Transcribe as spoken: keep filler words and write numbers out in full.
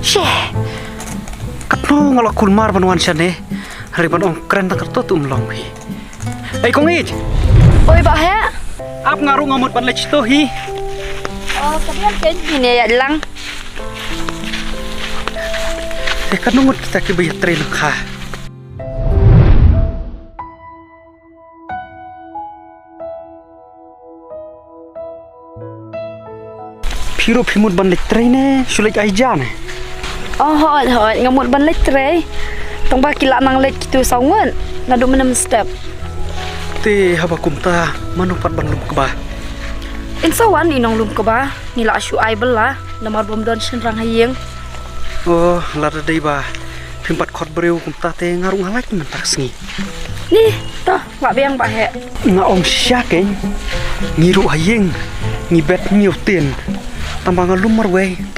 She. Katno nga la kulmar ban wan shane. Hynrei ban ong kren tang katto te um long phi. Ei kong ïeit. Oi, Bah Heh. Ap nga ruh nga mut ban leit shito hi. Oh, ka biang ken bine ïalang. Te katno ngut kita kiba ïatrei lyngkha. Phi ruh phi mut ban leit trei ne shu leit ai ja ne? Oh, hooid, hooid, nga mut ban leit trei. Tang ba ki la nang leit kitu saw ngut naduh mynne mynstep. Te haba kumta mano pat ban lum kba? Yn sa wan i nonglum kba. Ngi la shu ai bylla namar bym don shynrang ha ïing. Oh, lada dei ba phim pat khot briew kumta te nga ruh nga lait mynta ka sngi. Ni, to, la biang Bah Heh. Nga ong shisha keiñ, ngi ruh ha ïing ngi bet hynñiew tin. Tang ba nga lum marwei.